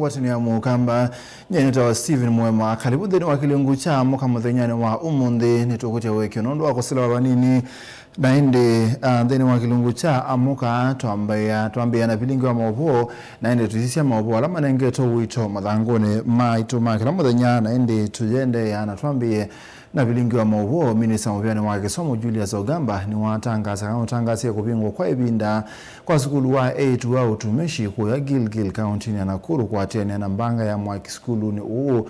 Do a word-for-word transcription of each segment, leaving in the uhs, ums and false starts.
Ngwatanĩo ya Mũkamba, nyie nĩtawa Stephen Mwema. Karibu nthĩnĩ wa kĩlungu kya Amũka mũthenyanĩ wa ũmũnthĩ. Nĩtũkũtya ũekeo nũndũ wa kũselewa vanini. Na ĩndĩ, ah, nthĩnĩ wa kĩlungu kya Amũka, twambĩĩa, twambĩĩa na vilingi wa maũvoo, na ĩndĩ tũsisya maũvoo ala manengetwe ũito mathangũnĩ maitũ ma kĩla mũthenya, na ĩndĩ tũyendeea na twambĩĩe na vilingi wa maũvoo. Minista mũvĩanĩ wa kĩsomo Julius Ogamba nĩwatangaasa kana ũtangasie kũvingwa kwa ĩvinda kwa sukulu wa eĩtu wa ũtumishi kũya Gilgil, kauntinĩ ya Nakuru, kũatĩanĩa na mbanga ya mwaki sukulunĩ ũũ,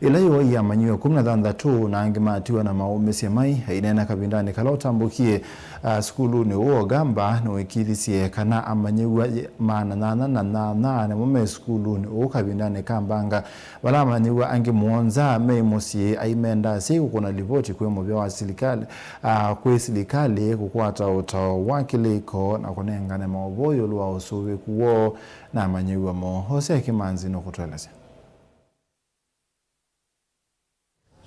ĩla yooi amanyĩw'a ĩkũmi na thanthatũ na angĩ matiwa na maũmĩsye mai. Aineena kavindanĩ kala ũtambũkie, ah, sukulunĩ ũũ, Ogamba nĩwĩkithisye kana amanyĩw'a maana nyanya na nyanya nĩmo me sukulunĩ ũũ kavindanĩ ka mbanga, vala amanyĩw'a angĩ mũonza me mũsyĩ aimenda asyai kũkũna livoti kwĩ mũvĩa wa silikalĩ, ah, kwĩ silikalĩ kũkwata ũtao wa kĩlĩko na kũnengane maũvoo ĩũlũ wa ũsũvĩku woo na amanyĩw'a moo. Hosea Kĩmanzi nũkũtũelesya.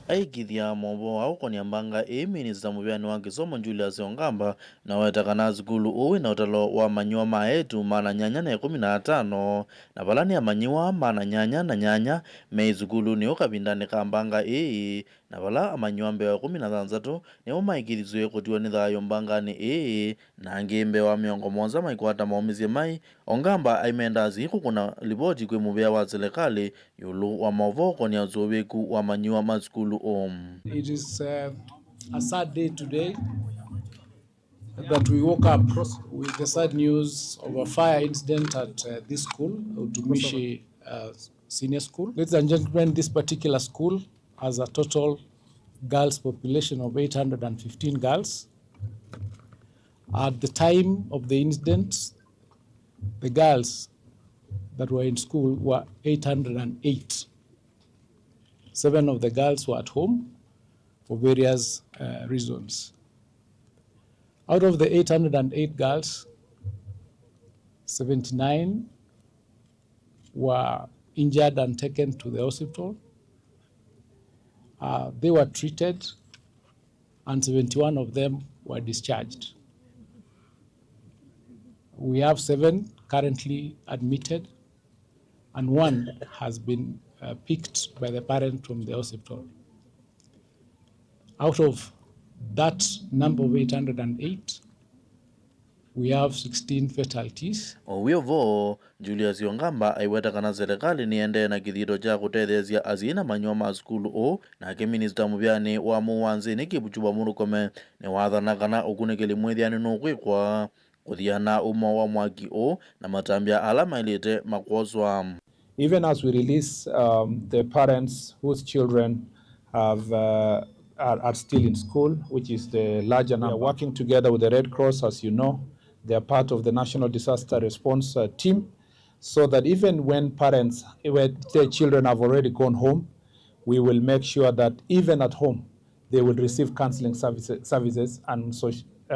Aikĩthya maũvoo aũkony'a mbanga ĩĩ, minista mũvĩanĩ wa kĩsomo Julius Ogamba naweta kana sukulu ũũ wĩna ũtalo wa amanyĩw'a ma eĩtu maana nyanya na ĩkũmi na atano, na vala nĩ amanyĩw'a maana nyanya na nyanya me sukulunĩ ũũ kavindanĩ ka mbanga ĩĩ, na vala amanyĩw'a mbee wa ĩkũmi na thanthatũ nĩmo maĩkĩthisw'e kũtiwa nĩ thayũ mbanganĩ ĩĩ, na angĩ mbee wa mĩongo mũonza maikwata maũmĩsye mai. Ogamba aimenda asyai kũkũna livoti kwĩ mũvĩa wa silikalĩ ĩũlũ wa maũvoo ũkony'a ũsũvĩku wa amanyĩw'a ma sukulu ũũ. It is, uh, a sad day today that we woke up with the sad news of a fire incident at, uh, this school, Utumishi, uh, Senior School. Ladies and gentlemen, this particular school has a total girls population of eight hundred and fifteen girls. At the time of the incident, the girls that were in school were eight hundred and eight. Seven of the girls were at home for various, uh, reasons. Out of the eight hundred and eight girls, seventy-nine were injured and taken to the hospital. Uh, they were treated and seventy-one of them were discharged. We have seven currently admitted and one has been, uh, picked by the parent from the hospital. Out of that number of eight hundred and eight, we have sixteen fatalities. O wĩ o vo, Julius Ogamba aiweta kana silikalĩ nĩendee na kĩthito kya kũtetheesya asyai na amanyĩw'a ma sukulu ũũ, nake minista mũvĩanĩ wa mũuo wa nzĩnĩ Kipchumba Murkomen nĩwathana kana ũkunĩkĩli mwĩthĩani nũkwĩkwa kũthiana ũmo wa mwaki ũũ na matambya ala maĩlĩte makwoswa. Even as we release, um, the parents whose children have, uh, are, are still in school, which is the larger number. We are working together with the Red Cross, as you know. They are part of the National Disaster Response, uh, Team, so that even when parents, when their children have already gone home, we will make sure that even at home, they will receive counseling services, services and soc-, uh,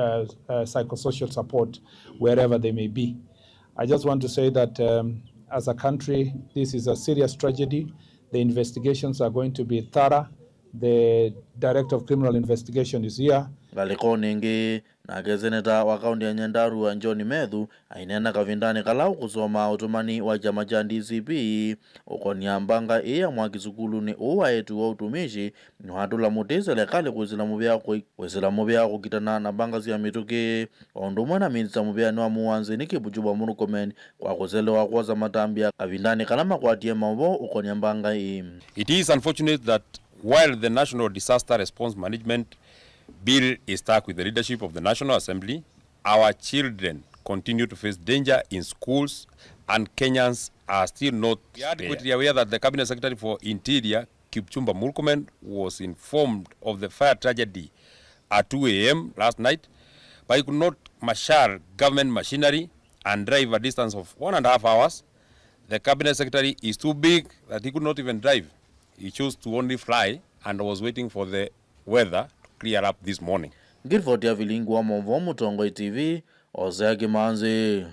uh, psychosocial support wherever they may be. I just want to say that, um, as a country, this is a serious tragedy. The investigations are going to be thorough. The Director of Criminal Investigation is here. Ngalĩkonĩ ĩngĩ, nake seneta wa kaunti ya Nyandarua John Methu aineena kavindanĩ kala ũkũsoma ũtũmani wa kyama kya D C P ũkony'a mbanga ĩĩ ya mwaki sukulunĩ ũũ wa eĩtu wa Utumishi, nĩwatũla mũtĩ silikalĩ kwĩsĩla mũvea kũi-, kwĩsĩla mũvea kũkitana na mbanga sya mĩtũkĩ, o ũndũ ũmwe na minista mũvĩanĩ wa mũuo wa nzĩnĩ Kipchumba Murkomen kwa kũselewa kwosa matambya kavindanĩ kala makwatie maũvoo ũkony'a mbanga ĩĩ. It is unfortunate that while the National Disaster Response Management Bill is stuck with the leadership of the National Assembly, our children continue to face danger in schools and Kenyans are still not spared. We are adequately aware that the Cabinet Secretary for Interior, Kipchumba Murkomen, was informed of the fire tragedy at two A M last night, but he could not marshal government machinery and drive a distance of one and a half hours. The Cabinet Secretary is too big that he could not even drive. He chose to only fly and was waiting for the weather to clear up this morning. Ngilivoti ya vilingi wa maũvoo Mũtongoi T V, Hosea Kĩmanzi.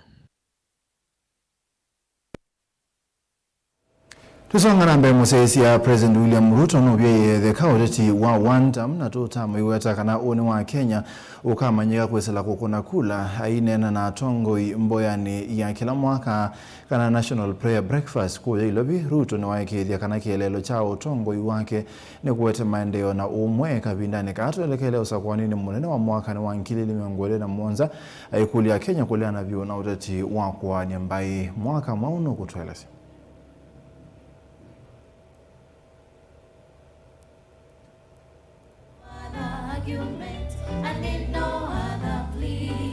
Tũsonga na mbee, mũsyaĩĩsya President William Ruto nũvyaiĩe etheka ũteti wa one term, na tũtamũiweta kana ũnĩ wa Kenya ũkamanyĩka kwĩsĩla kũkũna kula. Aineena na atongoi mboyanĩ ya kĩla mwaka, kana National Prayer Breakfast, kũya Ilovi, Ruto nĩwaĩkĩĩthya kana kĩeleelo kya ũtongoi wake nĩ kũete maendeeo na ũmwe kavindanĩ kaa twelekele ũsakũaninĩ mũnene wa mwakanĩ wa ngili ili mĩongo ĩlĩ na mũonza, aikũlya Akenya kũleana vyũ na ũteti wa kũaany'a mbaĩ. Mwaka Mwaũ nũkũtũelesya.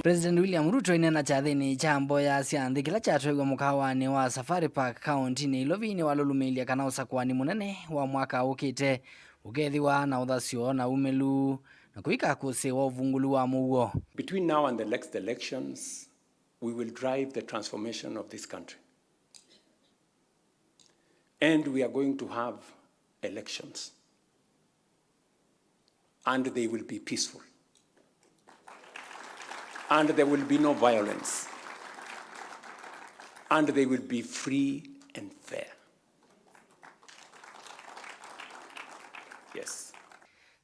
President William Ruto aineena kyathĩnĩ kya mboya sya nthĩ kĩla kyatwaiwe mũkawanĩ wa Safari Park, kaũntinĩ Ilovi, nĩwalũlũmĩĩlye kana ũsakũani mũnene wa mwaka ũkĩte ũkethĩwa na ũthasyo na umĩlu na kũika kũsĩĩwa ũvungũlu wa mũuo. Between now and the next elections, we will drive the transformation of this country. And we are going to have elections. And they will be peaceful. And there will be no violence. And they will be free and fair. Yes.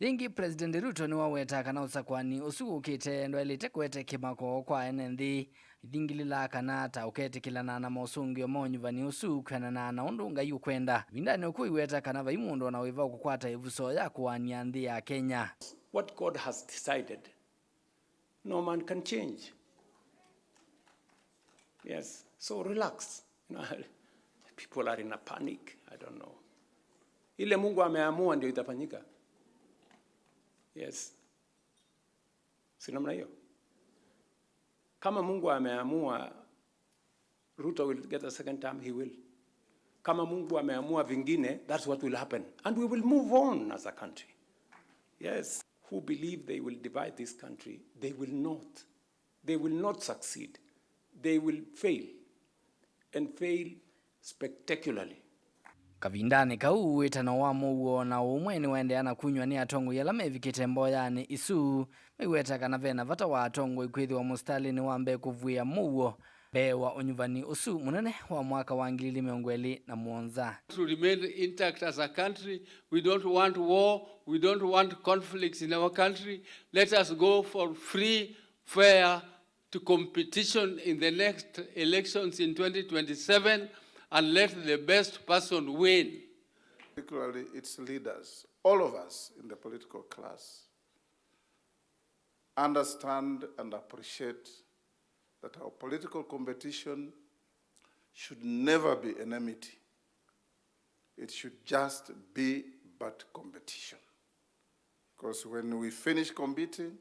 Yĩngĩ, President Ruto nĩwawetaa kana ũsakũani ũsu ũkĩte ndwaĩlĩte kũete kĩmako kwa ene nthĩ, ithingilĩla kana ta ũketĩkĩlana na mosũngĩo ma ũnyuvani ũsu kwĩanana na ũndũ Ngai ũkwenda. Ĩvindanĩ ũkũ aiweta kana vai mũndũ o na wĩva ũkũkwata ĩvuso ya kũaany'a nthĩ ya Kenya. What God has decided, no man can change. Yes, so relax. You know, people are in a panic. I don't know. Ile Mungu ameamua ndio itafanyika. Yes. Si namna hiyo? Kama Mungu ameamua Ruto will get a second term, he will. Kama Mungu ameamua vingine, that's what will happen. And we will move on as a country. Yes. Who believe they will divide this country, they will not. They will not succeed. They will fail. And fail spectacularly. Kavindanĩ kau, wĩtano wa mũuo na ũmwe nĩwaendeea na kunyw'a nĩ atongoi ala mevikĩte mboyanĩ isu, maiweta kana ve na vata wa atongoi kwĩthĩwa mũsitalĩnĩ wa mbee kũvuĩa mũuo mbee wa ũnyuvani ũsu mũnene wa mwaka wa ngili ili mĩongo ĩlĩ na mũonza. To remain intact as a country, we don't want war, we don't want conflicts in our country. Let us go for free, fair, to competition in the next elections in twenty twenty-seven and let the best person win. Particularly its leaders, all of us in the political class, understand and appreciate that our political competition should never be enmity. It should just be but competition. Because when we finish competing,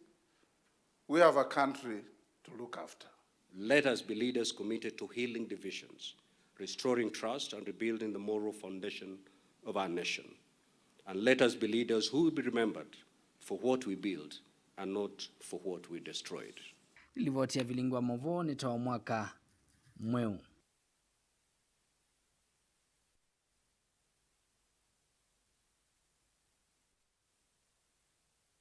we have a country to look after. Let us be leaders committed to healing divisions, restoring trust, and rebuilding the moral foundation of our nation. And let us be leaders who will be remembered for what we built and not for what we destroyed. Livoti ya Vilingi wa Mauvoo nĩ ta wa mwaka mweũ.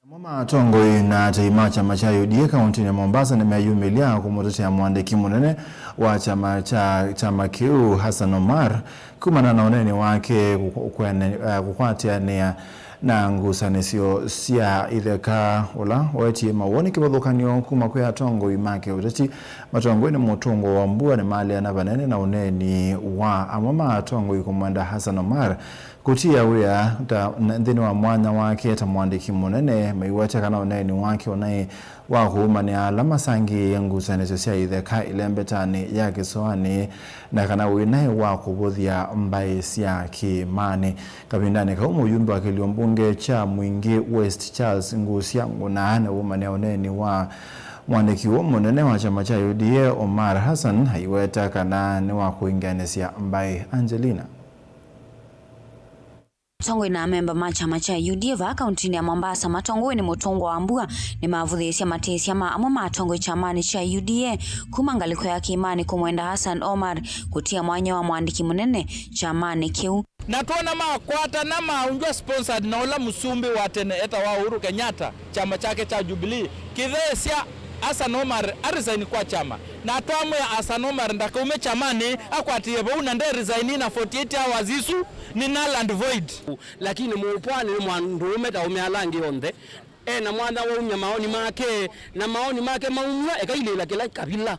Amwe ma atongoi na atai ma kyama kya U D A kaũntinĩ ya Mombasa nĩmeyumĩlya kũmũtetea mũandĩki mũnene wa kyama kya kyama kĩu, Hassan Omar, kumana na ũneeni wake kũkwene- eh, kũkwatĩanĩa na ngusanĩsyo sya itheka, ũla wetie mawoni kĩvathũkany'o kuma kwĩ atongoi ma kĩũteti. Matongoi nĩ mũtũngwa wa mbua nĩmaleana vanene na ũneeni wa amwe ma atongoi kũmwenda Hassan Omar kũtia wĩa ta nthĩnĩ wa mwanya wake ta mũandĩki mũnene, maiweta kana ũneeni wake ũnaĩ wa kũumanĩa ala masangĩĩe ngusanĩsyo sya itheka ĩlembetanĩ ya kĩsoanĩ, na kana wĩ naĩ wa kũvũthya mbaĩ sya kĩĩmanĩ. Kavindanĩ kau, mũyumbe wa kĩlio mbunge kya Mwingĩ West Charles Ngusya Nguna nĩwaumanĩa ũneeni wa mũandĩki ũũ mũnene wa kyama kya U D A Omar Hassan, aiweta kana nĩ wa kũingĩanĩsya mbaĩ. Angelina. Atongoi na amemba ma kyama kya U D A vaa kaũntinĩ ya Mombasa matongoi nĩ mũtũngwa wa mbua nĩmavũthĩĩsye matĩsya ma amwe ma atongoi kyamanĩ kya U D A kuma ngalĩko ya kĩĩmanĩ kũmwenda Hassan Omar kũtia mwanya wa mũandĩki mũnene kyamanĩ kĩu. Na twona makwatana maũngywa sponsored na ũla mũsumbĩ wa tene etawa Uhuru Kenyatta, kyama kyake kya Jubilee kĩtheesya Hassan Omar a resign kwa kyama, na twamwĩa Hassan Omar ndakaume kyamanĩ akwatĩĩe vau na nde resign na forty-eight hours isu nĩ null and void. Lakini mũũpwanĩ nĩ mũndũũme ta aũme ala angĩ onthe, e na mwanya waumya maoni make, na maoni make maumw'a ekailĩĩla kĩla kavila.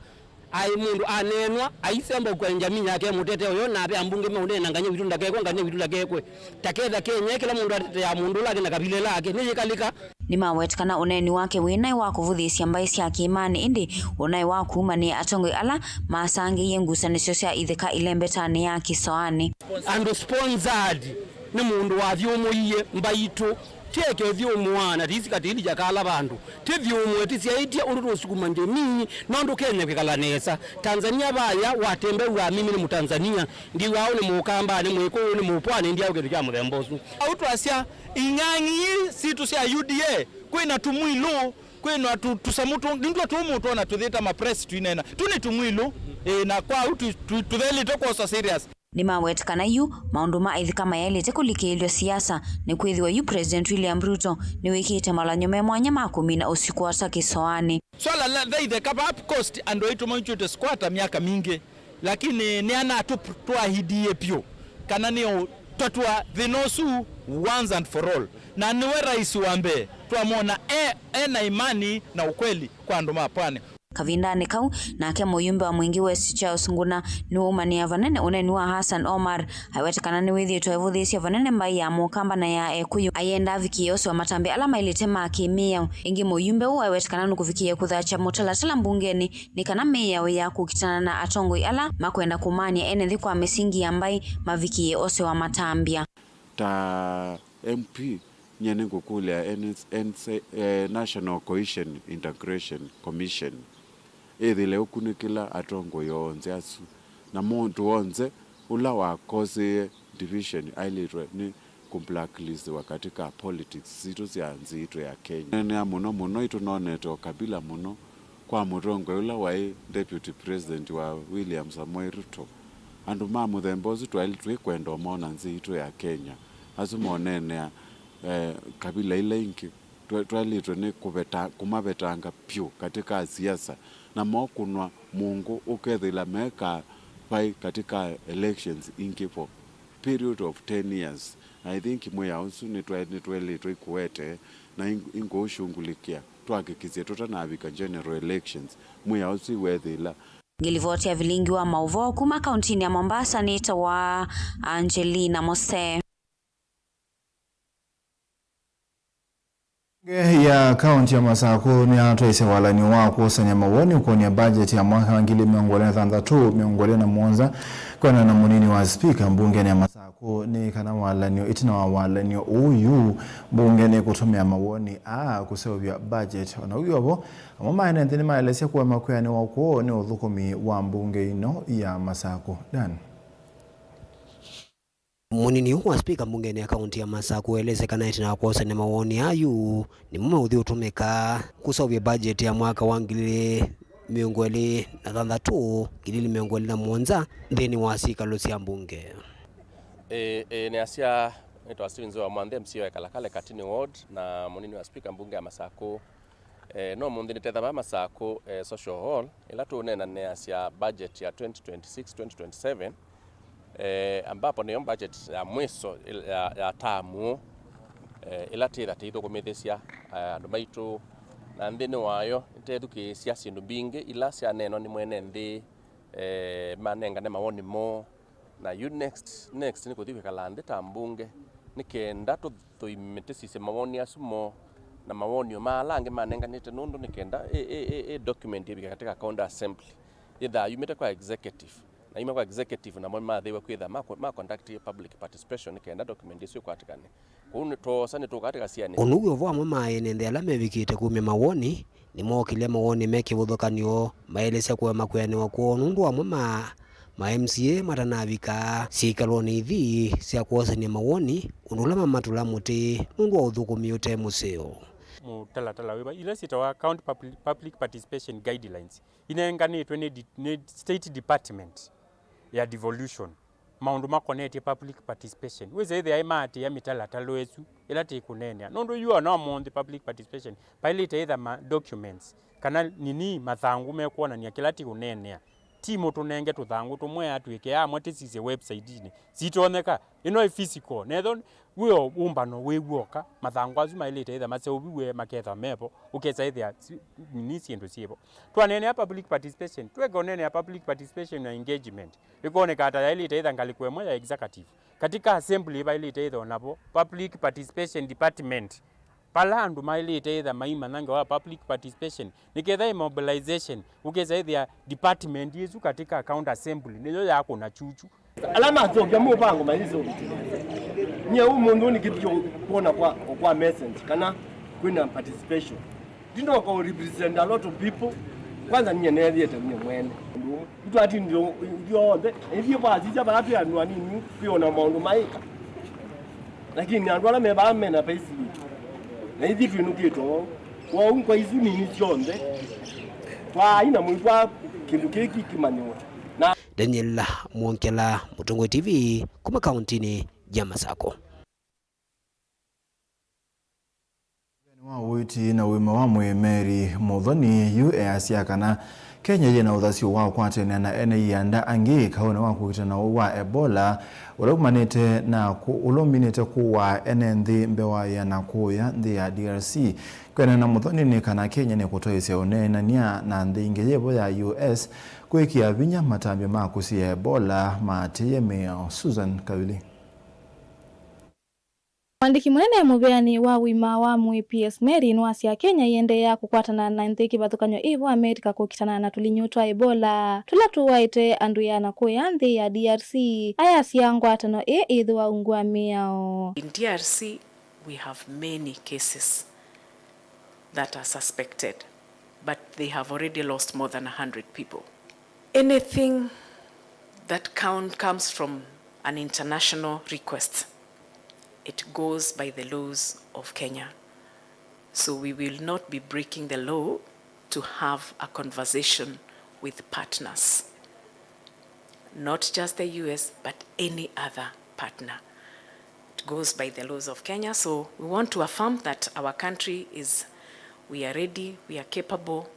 Aĩ mũndũ aneenwa, aisemba ũkw'a jamii yake mũtete ũyo, na ve ambunge meũneena ngany'a witũ ndakekwe, ngany'a witũ ndakekwe. Ta ketha Kenya, kĩla mũndũ ateteaa mũndũ ũla angĩ na kavila ĩla ake. Nĩyĩkalĩka. Nĩmaweta kana ũneeni wake wĩ naĩ wa kũvũthĩĩsya mbaĩ sya kĩĩmanĩ, ĩndĩ ũnaĩ wa kuumanĩa atongoi ala masangĩie ngusanĩsyo sya itheka ĩlembetanĩ ya kĩsoanĩ. Andũ sponsored nĩ mũndũ wathyũmũie mbaitũ. Ti eke ũthyũmũaa na tĩisi katĩili ja kala vandũ. Ti thyũmũe, ti syaĩtye ũndũ tũũsukuma nthĩ nini, nũndũ Kenya kwĩkala nesa. Tanzania vaya, watembea uamini nĩ Mtanzania. Ndiw'aa ũũ nĩ Mũkamba, nĩ Mwĩkũyũ, nĩ Mũpwani, ndiaũ kĩndũ kya mũthemba ũsu. Au twasya, ing'ang'i ii sitũ sya U D A, kwĩna tũmwilũ, kwĩna tu-, tũsamũ tũ-, nĩtw'o tũmũ twona tũthĩta ma press twinena. Tu nĩ tũmwilũ, ĩ, na kwa au tu-, tu-, tũthelĩte kwoswa serious. Nĩmaweta kana yu maũndũ ma ithika mayaĩlĩte kũlikĩĩlw'a siasa, nĩkwĩthĩwa yu President William Ruto nĩwĩkĩĩte malany'o me mwanya ma kũmina ũsikwata kĩsoanĩ. Swala la, la itheka vaa Coast, andũ aitũ maitw'ĩte squatter myaka mingĩ, lakini nĩanatũ twaahidie vyũ kana nĩũtatua thĩna ũsu once and for all, na nĩwe rais wa mbee twamwona e, e na imani na ũkweli kwa andũ ma pwani. Kavindanĩ kau, nake mũyumbe wa Mwingi West Charles Nguna nĩwaumanĩa vanene ũneeni wa Hassan Omar, aweta kana nĩwĩthĩĩtwe aivũthĩĩsya vanene mbaĩ ya Mũkamba na ya Ekũyũ, ayenda avikĩĩe ose wa matambya ala maĩlĩte ma kĩ-mĩao. Ĩngĩ mũyumbe ũũ aweta kana nũkũvikĩĩe kũthakya mũtalatala mbungenĩ nĩ kana mĩao ya kũkitana na atongoi ala makwenda kũmany'a ene nthĩ kwa mĩsingi ya mbaĩ mavikĩĩe ose wa matambya. Ta M P, nyie nĩngũkũlya N S, N S, eh, National Cohesion Integration Commission ĩthĩle ũkunĩkĩla atongoi onthe asu, na mũndũ onthe ũla wakosĩe division aĩlĩtwe nĩ kũblacklistwa katika politics sitũ sya nthĩ itũ ya Kenya. Neenea mũno mũno, itũnonete ũkabila mũno kwa mũtongoi ũla waĩ Deputy President wa William Samoei Ruto. Andũ ma mũthemba ũsu twaĩlĩ twĩkwenda ũmona nthĩ itũ ya Kenya. Asu moneenea, eh, kabila ila ingĩ, twa-, twaĩlĩtwe nĩ kũveta-, kũmavetanga vyũ katika siasa, na mokũnwa mũngũ ũkethĩla mekaa vai katika elections ingĩ for period of ten years. I think mwĩao ũsu nĩtwa-, nĩtwaĩlĩtwe ĩkũete na ing-, ingũũshungulikia twakĩkĩsye tũtanavika general elections, mwĩao ũsu iwethĩla. Ngĩlivoti ya vilingi wa maũvoo kuma kauntinĩ ya Mombasa nĩtawa Angelina Mose. Mbunge ya kaunti ya Masakũ nĩyatwaisye walany'o wa kwosany'a mawoni ũkony'a budget ya mwaka wa ngili mĩongo ĩlĩ na thanthatũ, mĩongo ĩlĩ na mũonza. Kwĩanana na mũnini wa spika mbungenĩ ya Masakũ, nĩ kana walany'o, ĩtina wa walany'o ũũ yu, mbunge nĩkũtũmĩa mawoni aa kũseũvya budget. O na wĩ o vo, amwe ma ene nthĩ nĩmaelesya kũema kwĩanĩwa kwoo nĩ ũthũkũmi wa mbunge ĩno ya Masakũ. Dan. Mũnini ũũ wa spika mbungenĩ ya kaunti ya Masakũ aelesya kana ĩtina wa kwosany'a mawoni aa yu, nĩmo meũthi ũtũmĩka kũseũvya budget ya mwaka wa ngili mĩongo ĩlĩ na thanthatũ, ngili mĩongo ĩlĩ na mũonza nthĩnĩ wa syĩkalo sya mbunge. Ĩĩ, ĩĩ, nĩasya, nĩtawa Steven Nzeo wa Mwanthe, M C A wa Kalakale Katini Ward, na mũnini wa spika mbunge ya Masakũ. Eh, no mũnthĩ nĩtetha vaa Masakũ, eh, Social Hall, ĩla tũũneenanĩasya budget ya twenty twenty-six, twenty twenty-seven, eh, ambapo nĩyo budget ya mwiso il-, ya, ya tamu, eh, ĩla tĩtha tĩithũkũmĩthĩsya, eh, andũ maitũ, na nthĩnĩ wayo nĩtethukĩĩsya syĩndũ mbingĩ ila syaneenwa nĩ mwene nthĩ, eh, manengane mawoni moo, na yu next, next nĩ kũthi kwĩkala nthĩ ta mbunge, nĩ kenda tũ-, tũime tũsisye mawoni asu moo na mawoni o ma ala angĩ manenganĩte, nũndũ nĩ kenda ĩ, ĩ, ĩ, ĩ document yĩvike katika county assembly, yĩthaa yumĩte kwa executive, na yuma kwa executive namo mathĩwe kwĩtha ma, ma conduct public participation nĩ kenda document ĩsu ĩkwatĩkane. Kwoou nĩ twoosa nĩtũũka katika sianĩ. Ũnũw'o vo amwe ma ene nthĩ ala mevikĩte kumya mawoni, nĩmookĩlya mawoni me kĩvathũkany'o, maelesya kũema kwĩanĩwa kwoo nũndũ amwe ma, ma M C A matanavika syĩkalonĩ ithi sya kwosany'a mawoni, ũndũ ũla mamatũla mũtĩ nũndũ wa ũthũkũmi ũte mũseo. Mũtalatala wĩva ila syĩtawa County Public, Public Participation Guidelines inenganĩtwe nĩ di-, nĩ State Department ya Devolution. Maũndũ makonetye public participation. Wĩsa ĩthĩa ĩmaatĩĩa mĩtalatala ĩsu ĩla tĩkũneenea. Nũndũ yu ona ũmũnthĩ public participation, paĩlĩte ĩtha ma documents kana nini mathangũ mekwonany'a kĩla ti ũneenea. Ti mũtũnenge tũthangũ tũmwe atw'ĩke amwe tĩsisye website-inĩ. Sitonyeka. Ĩno ĩ physical. Netho wĩ o ũmbano wĩ w'oka, mathangũ asu maĩlĩte ĩtha maseũviw'e makethwa mevo, ũkesa ĩthĩa si-, nini syĩndũ syĩvo. Twaneenea public participation, tweka ũneenea public participation na engagement. Ĩkonekaa ta yaĩlĩte ĩtha ngalĩko ĩmwe ya executive. Katika assembly vaĩlĩte ĩtha onavo public participation department. Vala andũ maĩlĩte ĩtha maimanya ngewa public participation, nĩketha ĩ mobilization, ũkesa ĩthĩa department ĩsu katika county assembly nĩyo yakũna chuchu. Ala maseũvya mũvango mayĩseũvĩtye. Nyie ũmũnthĩ nĩkĩthie kwona kwa, kwa message kana kwĩna participation. Ndinoka ũ represent a lot of people. Kwanza nyie neethiĩte nyie mwene. Ũndũ ũmwe. Itwatindie ithyonthe. Na ithyĩ kwa asisya vala twĩ andũ anini, twĩona maũndũ maĩka. Lakini andũ ala me vaa mena payslip. Na ithyĩ twĩnũkĩte o. Kwoou kwa isu nini syonthe, twaai na mũikwa kĩndũ kĩĩ kĩkĩmanyĩwa. Na Daniel Mwongela, Mũtongoi T V, kuma kauntinĩ ya Masako. Mũvĩanĩ wa ũiiti na ũima wa mwĩĩ Mary Muthoni yu easya kana Kenya yĩ na ũthasyo wa kũkwatanĩa na ene ianda angĩ kaũnĩ wa kũkitana na ũwau wa Ebola ũla umanĩte na kũ-, ũla ũminĩte kũaa ene nthĩ mbewa ya na kũya nthĩ ya D R C. Kwĩanana na Muthoni nĩ kana Kenya nĩkũtwaĩĩsya ũneenany'a na nthĩ ingĩ yĩvo ya U S kwĩkĩa vinya matambya ma kũsiĩĩa Ebola maatĩĩe mĩao. Susan Kavili. Mwandĩki mũnene mũvĩanĩ wa ũima wa mwĩĩ P S Mary nĩwasya Kenya ĩendeea kũkwatana na nthĩ kĩvathũkany'o ĩvo Amerika kũkitana na tũlinyũ twa Ebola tũla tũwaĩte andũ ĩana kũya nthĩ ya D R C. Ayasya ngwatano ĩĩ ĩthĩwa ungu wa mĩao. In D R C, we have many cases that are suspected, but they have already lost more than a hundred people. Anything that count, comes from an international request, it goes by the laws of Kenya. So we will not be breaking the law to have a conversation with partners, not just the U S, but any other partner. It goes by the laws of Kenya. So we want to affirm that our country is, we are ready, we are capable,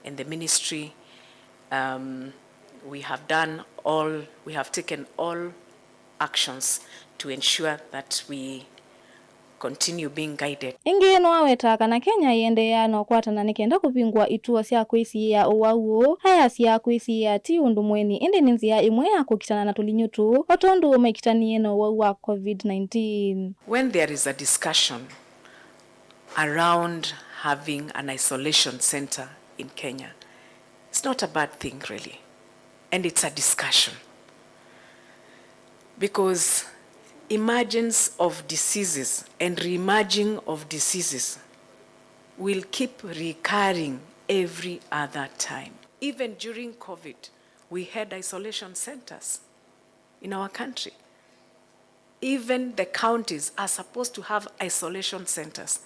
and the ministry, um, we have done all, we have taken all actions to ensure that we continue being guided. Ĩngĩ nĩwawetaa kana Kenya ĩendeea na ũkwatana nĩ kenda kũvingũa ituo sya kwĩsiĩĩa ũwau ũũ, ayasya kwĩsiĩĩa ti ũndũ mũeni, ĩndĩ nĩ nzĩa ĩmwe ya kũkitana na tũlinyũ tũũ, o tondũ maikitanie na ũwau wa COVID nineteen. When there is a discussion around having an isolation center in Kenya, it's not a bad thing, really. And it's a discussion. Because emergence of diseases and re-emerging of diseases will keep recurring every other time. Even during COVID, we had isolation centers in our country. Even the counties are supposed to have isolation centers.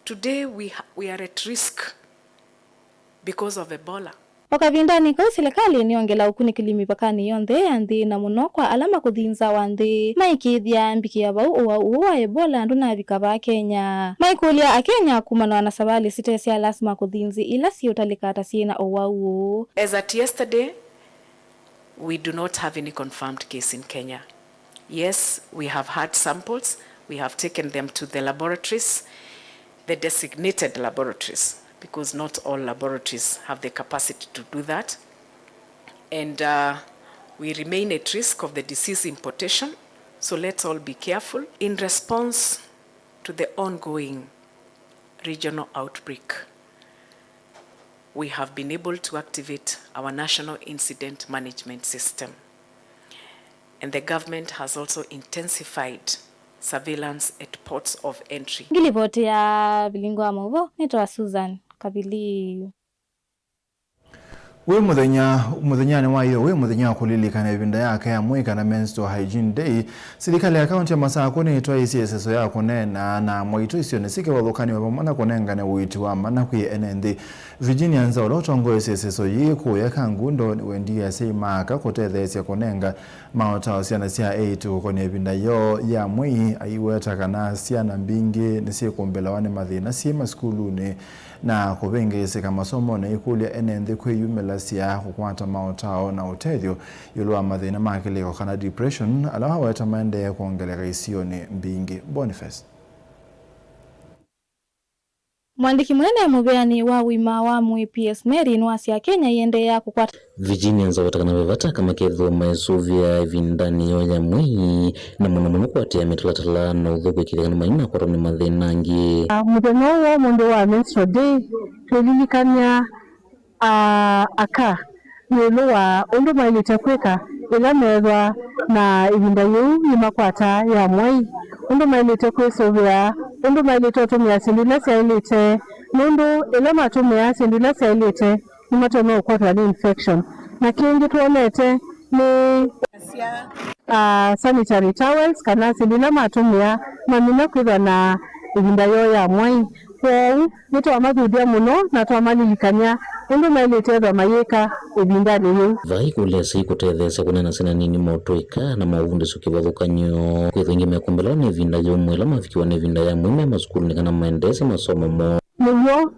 Today we ha-, we are at risk because of Ebola. O kavindanĩ kau, silikalĩ nĩyongela ũkunĩkĩli mĩvakanĩ yonthe ya nthĩ, na mũno kwa ala makũthĩnzawa nthĩ maikĩĩthya mbikĩa vau ũwau ũũ wa Ebola ndũnavika vaa Kenya. Maikũlya Akenya kumana na savalĩ site sya lasima kũthi nthĩ ila siũtalĩka ta syĩ na ũwau ũũ. As at yesterday, we do not have any confirmed case in Kenya. Yes, we have had samples. We have taken them to the laboratories, the designated laboratories, because not all laboratories have the capacity to do that. And, uh, we remain at risk of the disease importation, so let's all be careful. In response to the ongoing regional outbreak, we have been able to activate our national incident management system, and the government has also intensified surveillance at ports of entry. Ngilivoti ya Vilingo wa Maũvoo, nĩtawa Susan Kavili. Wĩ mũthenya, mũthenyanĩ wa ĩyo, wĩ mũthenya wa kũlilikana ĩvinda yake ya mwei kana menstrual hygiene day, silikalĩ ya kaunti ya Masakũ nĩtwaĩisye ĩseso ya kũneena na mwaitũ isionĩ syĩ kĩvathũkany'o vamwe na kũnengane ũiiti wa mana kwĩ ene nthĩ. Virginia Nza, ũla ũtongoesye ĩseso yĩĩ kũya Kangundo, nĩwendie asyai ma aka kũtetheesya kũnenga maũtao syana sya eĩtu kũkonĩa ĩvinda yoo ya mwei, aiweta kana syana mbingĩ nĩsyĩkũmbĩlawa nĩ mathĩna syĩ masukulunĩ na kũvĩngĩĩsĩka masomonĩ, aikũlya ene nthĩ kwĩyumĩlasya kũkwata maũtao na ũtethyo ĩũlũ wa mathĩna ma kĩlĩko kana depression, ala waweta maendee kwongeleka isionĩ mbingĩ. Boniface. Mũandĩki mũnene mũvĩanĩ wa ũima wa mwĩĩ P S Mary nĩwasya Kenya ĩendeea kũkwata. Virginia Nza aweta kana ve vata aka makethĩwa maisũvĩa ĩvindanĩ yoo ya mwei, na mũno mũno kũatĩĩa mĩtalatala na ũthũku ĩkĩthĩa kana mainakwatwa nĩ mathĩna angĩ. Ah, mũthenya ũũ wa ũmũnthĩ wa menstrual day, twĩlilikany'a aa aka ĩũlũ wa ũndũ maĩlĩte kwĩka ĩla meethwa na ĩvinda yĩu yĩmakwataa ya mwai, ũndũ maĩlĩte kwĩsũvĩa, ũndũ maĩlĩte ũtũmĩa syĩndũ ila syaĩlĩte, nũndũ ĩla matũmĩaa syĩndũ ila syaĩlĩte nĩmatonya ũkwatwa nĩ infection. Na kĩngĩ twonete nĩ ah, sanitary towels kana syĩndũ ila matũmĩaa mamina kwĩthwa na ĩvinda yoo ya mwai. Kwoou, nĩtwamathuthya mũno na twamalilikany'a ũndũ maĩlĩte ethwa mayĩka ĩvindanĩ yĩu. Vai kũlya asyai kũtetheesya kũneena syana nini motũĩka na maũvundĩsyo kĩvathũkany'o. Kwĩthwa aingĩ mekũmbĩlawa nĩ ĩvinda yĩũmũ ĩla mavikiwa nĩ ĩvinda ya mwei me masukulunĩ kana maendeesye masomo moo. Nĩw'o,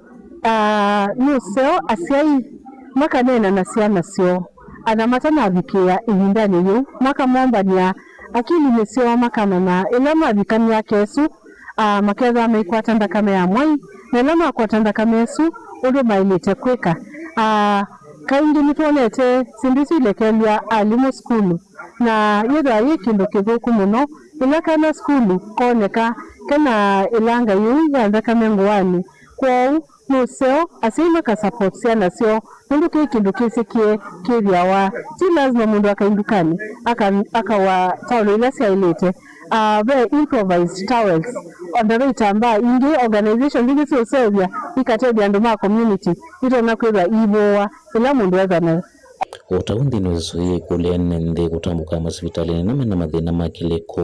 ah, nĩ ũseo asyai makaneena na syana syoo ana matanavikĩĩa ĩvindanĩ yĩu, makamombanĩa akilinĩ syoo, makamanya ĩla mavika myaka ĩsu, ah, makethĩwa maikwata nthakame ya mwai, na ĩla makwata nthakame ĩsu, ũndũ maĩlĩte kwĩka. Ah, kaingĩ nĩtwonete syĩndũ isu ilekelw'a alimũ sukulu, na yĩthĩwa yĩ kĩndũ kĩthũku mũno ĩla kana sukulu kooneka kena ĩlanga yĩu ya nthakame ngũanĩ. Kwoou, nĩ ũseo asyai makasupport syana syoo, nũndũ kĩĩ kĩndũ kĩsĩkĩe kĩthĩawa. Ti lazima mũndũ akai ndukanĩ aka-, akawa taũlo ila syaĩlĩte. Ah, ve improvised towels, o na ve itambaa ingĩ, organization ingĩ syĩ ũseũvya ikatethya andũ ma community itonya kwĩthwa iivũũa ĩla mũndũ ethwa nayo. O ta ũu nthĩnĩ wa ĩseso yĩĩ, kũlya ene nthĩ kũtambũka masivitalĩnĩ na mena mathĩna ma kĩlĩko,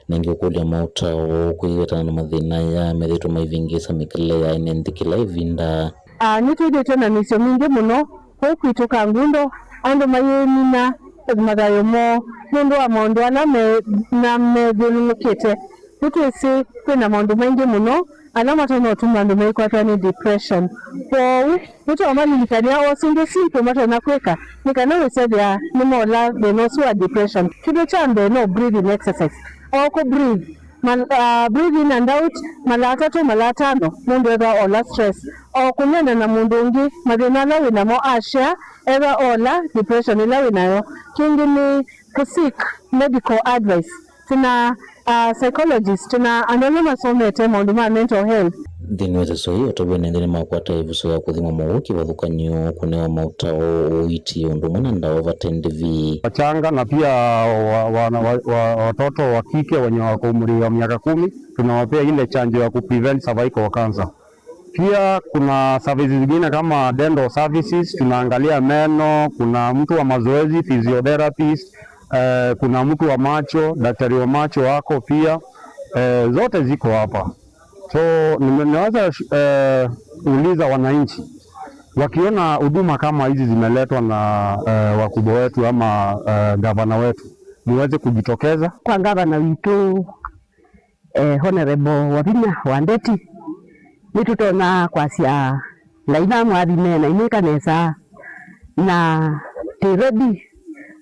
na ĩngĩ kũkũlya maũtao kwĩwetana na mathĩna aya methĩĩtwe maivĩngĩĩsa mĩkalĩle ya ene nthĩ kĩla ĩvinda. Ah, nĩtwĩthĩĩtwe na mĩisyo mingĩ mũno kũu kwitũ Kangundo, andũ mayĩmina mathayũ moo nũndũ wa maũndũ ala me-, na methyũlũlũkĩte. Nĩtwĩsĩ kwĩna maũndũ maingĩ mũno ala matonya ũtuma andũ maikwatwa nĩ depression. Kwoou, nĩtwamalilikany'a o syĩndũ simple matonya kwĩka nĩ kana wĩsethĩa nĩmola thĩna ũsu wa depression. Kĩndũ kya mbee no breathing exercise. O kũ breathe, mal-, ah, breathe in and out mala atatũ, mala atano, mũndũ ethwa ola stress. O kũneena na mũndũ ũngĩ mathĩna ala wĩ namo, a share, ethwa ola depression ĩla wĩ nayo. Kĩngĩ nĩ kũ seek medical advice. Twĩna, ah, psychologist, twĩna andũ ala masomete maũndũ ma mental health. Nthĩnĩ wa ĩseso yĩĩ, atavw'e nĩ nthĩ nĩmakwata ĩvuso ya kũthimwa mowau kĩvathũkany'o, kũnewa maũtao, ũiiti, ũndũ ũmwe na ndawa vate ndĩvi. Wachanga na pia wa-, wana-, wa-, wa-, watoto wa kike wenye wako umri wa miaka kumi, tunawapea ile chanjo ya kuprevent cervical cancer. Pia kuna services zingine kama dental services, tunaangalia meno, kuna mtu wa mazoezi, physiotherapist, eh, kuna mtu wa macho, daktari wa macho wako pia, eh, zote ziko hapa. So, nime-, naweza, eh, uliza wananchi, wakiona huduma kama hizi zimeletwa na, eh, wakubwa wetu ama, eh, gavana wetu, muweze kujitokeza. Kwa gavana witũ, eh, Honorable Wavinya Wandeti, nĩtũtonya kwasya Ngai namũathime na imwĩka nesa, na twĩ ready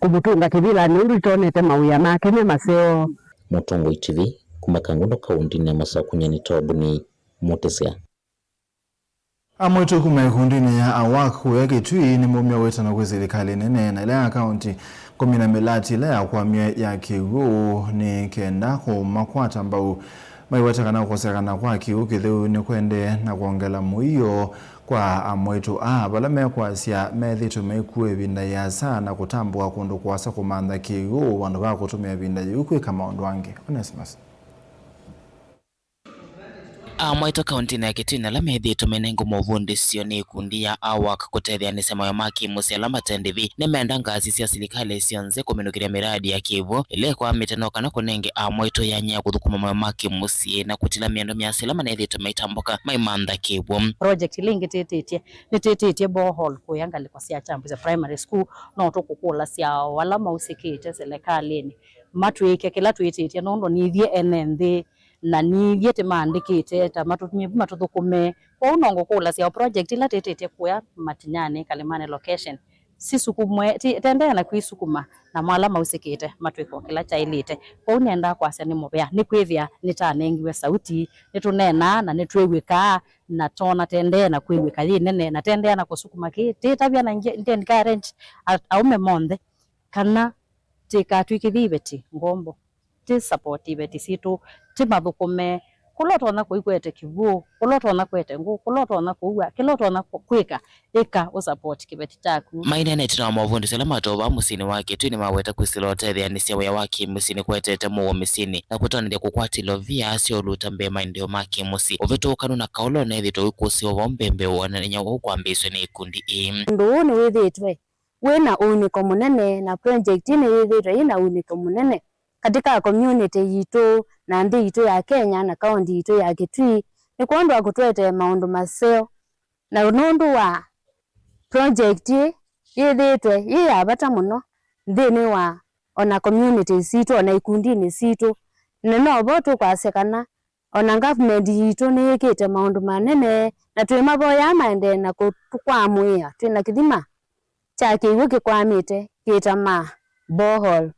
kũmũtũnga kĩvĩlanĩ nũndũ nĩtwonete mawĩa make me maseo. Mũtongoi T V, kuma Kangundo kaũntĩnĩ ya Masakũ, nyie nĩ Tobuni Mũtĩsya. Amwe tu kuma ĩkundinĩ ya AWAC kũya Kitui nĩmaumya wĩtano kwĩ silikalĩ nene na ĩla ya kaunti kũmina mĩlati ĩla yakwamie ya kĩw'ũ nĩ kenda kũmakwata mbau. Maiweta kana kũkosekana kwa kĩw'ũ kĩtheu nĩkwendee na kwongela mũio kwa amwaitũ aa, vala mekwasya methĩĩtwe maikuũ ĩvinda ĩasa na kũtambũka kũndũ kũasa kũmantha kĩw'ũ vandũ va kũtũmĩa ĩvinda yĩu kwĩka maũndũ angĩ. Onesmus. Amwaitũ kaũntĩnĩ ya Kitui ala methĩĩtwe mainengwa movundĩsyo nĩ ikundi ya AWAC kũtetheanĩsya mawĩa ma kĩmũsyĩ ala mate ndĩvi, nĩmenda ngasi sya silikalĩ syonthe kũminũkĩlya mĩradi ya kĩw'ũ ĩla ĩkwamĩte, no kana kũnenge amwaitũ yanya ya kũthũkũma mawĩa ma kĩmũsyĩ na kũtila mĩendo myasya ĩla manethĩĩtwe maitambũka maimantha kĩw'ũ. Project ila ingĩ twĩtĩtye, nĩtwĩtĩtye borehole kũya ngalĩko sya Kyambu sya primary school, no tũkũkũlasya o ala mausĩkĩte silikalĩnĩ matwĩke kĩla twĩtĩtye, nũndũ nithyĩ ene nthĩ na nithyĩ tĩmaandĩkĩte ta matũmie matũthũkũme. Kwoou no ngũkũlasya o project ila twĩtĩtye kũya Matinyanĩ, Kalimani location, sisukumwe, ti- tendea na kwisukuma, na mwala mausĩkĩte matwĩka o kĩla kyaĩlĩte. Kwoou nĩendaa kwasya nĩ mũvea, nĩkwĩthĩa nĩtanengiwe sauti, nĩtũneenaa na nĩtwĩw'ĩkaa, na tona tendee na kwĩw'ĩka yĩ nene, na tendea na kũsukuma kĩĩ, tĩtavya na nge- nge encourage a- aũme monthe kana tĩkatw'ĩkĩthye iveti ngombo, tĩ support iveti sitũ, tĩmathũkũme kũla ũtonya kũikwete kĩw'ũ, kũla ũtonya kwete ngũ, kũla ũtonya kũua, kĩla ũtonya kũ- kwĩka, ĩka ũ support kĩveti kyaku. Maineenete na mavundĩsyo ala matoo vaa mũsyĩnĩ wa Kitui nĩmaweta kwĩsĩla ũtetheanĩsya wĩa wa kĩmũsyĩ nĩkũetete mũuo mĩsyĩnĩ na kũtanĩthya kũkwata ilovia sya ũluta mbee maendeeo ma kĩmũsyĩ. Ũvĩtũkanu na kaũla ũneethĩtwe ũikũsĩwa vau mbembeo na nĩnya ũkwambĩĩsw'a nĩ ikundi ii. Ũndũ ũũ nĩwĩthĩĩtwe wĩ na ũunĩko mũnene, na project ĩĩ nĩyĩthĩĩtwe yĩ na ũunĩko mũnene katĩ ka community yitũ na nthĩ yitũ ya Kenya na kaũntĩ yitũ ya Kitui, nĩ kwondũ wa kũtũetee maũndũ maseo, na nũndũ wa project ĩĩ yĩthĩĩtwe yĩ ya vata mũno nthĩnĩ wa ona communities sitũ, ona ikundinĩ sitũ. Na no vo tũkwasya kana ona government yitũ nĩyĩkĩte maũndũ manene, na twĩmavoyaa maendee na kũtũkwamũĩa twĩ na kĩthima kya kĩw'ũ kĩkwamĩte kĩtamaa, borehole.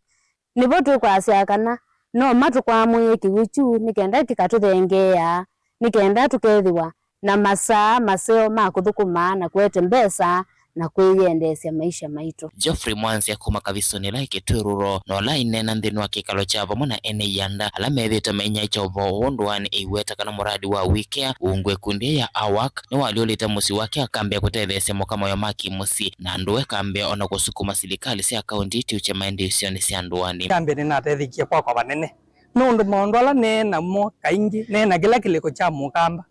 Nĩvo tũkwasya kana no matũkwamũĩe kĩw'ũ kyu nĩ kenda kĩkatũthengeea, nĩ kenda tũkethĩwa na masaa maseo ma kũthũkũma na kũete mbesa na kwĩyendeesya maisha maitũ. Geoffrey Mwanzia kuma Kavisoni ĩla ĩ Kitui Rural, na ũla aineena nthĩnĩ wa kĩkalo kya vamwe na ene ianda ala methĩĩtwe mainyaĩĩkya ũvoo ũũ ndũanĩ, eiweta kana mũradi wa We Care uungwe ikundi ya AWAC nĩwalyũlĩte mũsyĩ wake akambĩa kũtetheesya mũka mawĩa ma kĩmũsyĩ, na andũ ekambĩa ona kũsukuma silikalĩ sya kaũntĩ itiũkye maendeeo isionĩ sya ndũanĩ. Kambĩa nĩnatethekie kwakwa vanene, nũndũ maũndũ ala nee namo kaingĩ nee na kĩla kĩlĩko kya mũkamba.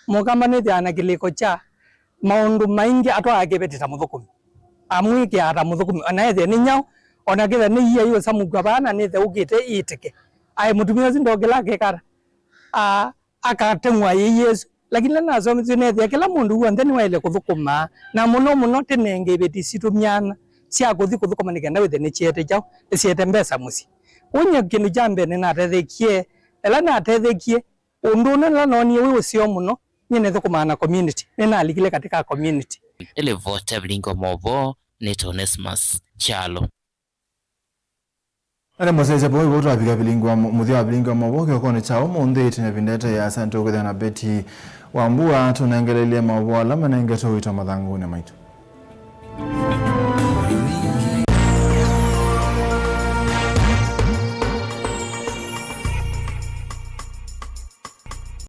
Mũkamba nĩthĩawa na kĩlĩko kya maũndũ maingĩ atwaa kĩveti ta mũthũkũmi. Amwĩkĩaa ta mũthũkũmi, ona ethĩe nĩ nyaũ, ona kĩthĩa nĩ ia iũsamũkw'a vaa na nĩtheũkĩte ĩtĩke. Aĩ mũtumĩa ũsu ndokĩla akekata. Aa, akateng'wa yĩĩ Yesũ. Lakini ĩla nasomethisye neethĩa kĩla mũndũ w'onthe nĩwaĩle kũthũkũma, na mũno mũno tĩnenge iveti sitũ myanya sya kũthi kũthũkũma nĩ kenda wĩthĩe nĩkyeete kyaũ, nĩsyeete mbesa mũsyĩ. Kwoou nyie kĩndũ kya mbee nĩnatethekie, ĩla natethekie, ũndũ ũla noonie wĩ ũseo mũno, nyie nĩthũkũmaa na community, nĩnalikile katika community. Nĩlivota vilingi wa maũvoo nĩ Onesmus Kyalo. Na nĩ mũsyaĩĩsya vau ĩvo twavika vilingi wa mũ-, mũthya wa vilingi wa maũvoo kĩokonĩ kya ũmũnthĩ. Ĩtina ĩvinda ĩte ya asante ũkwĩthĩa na Betty Wambua tũnengeleilye maũvoo ala manengetwe ũito mathangũnĩ maitũ.